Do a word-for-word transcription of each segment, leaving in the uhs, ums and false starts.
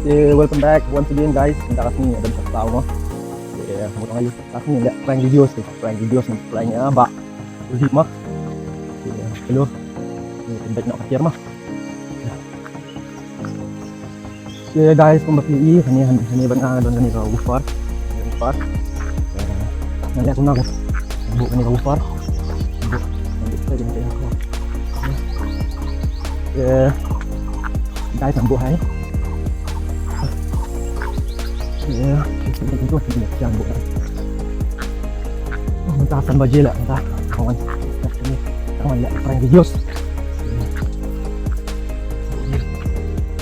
Okay, welcome back once again, guys. Mynta ka sngi nga don sha khlaw mo. Okay, mut nga ïa ka sngi leh prank videos, prank videos, prank ïa Bah Ulhip mo. Okay, hello. Okay, pynbeit noh ka tiar mo. Okay, guys, kumba phi ïohi, hangne, hangne, hangne bad nga don kane ka woofer. Woofer. Eh, ngan leh kumno ka buh kane ka woofer. Buh, buh, buh, buh, buh. Eh, guys, ngan buh hai. Eh, buh. Mynta san baje lah, mynta. Kawan, kawan, leh prank videos.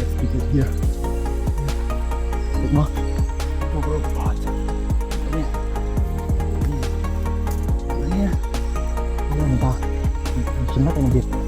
Let's keep it here. Look, ma. Oh, bro, God. Ini. Ini. Ini. Ini, entah. Sunat ini, dia.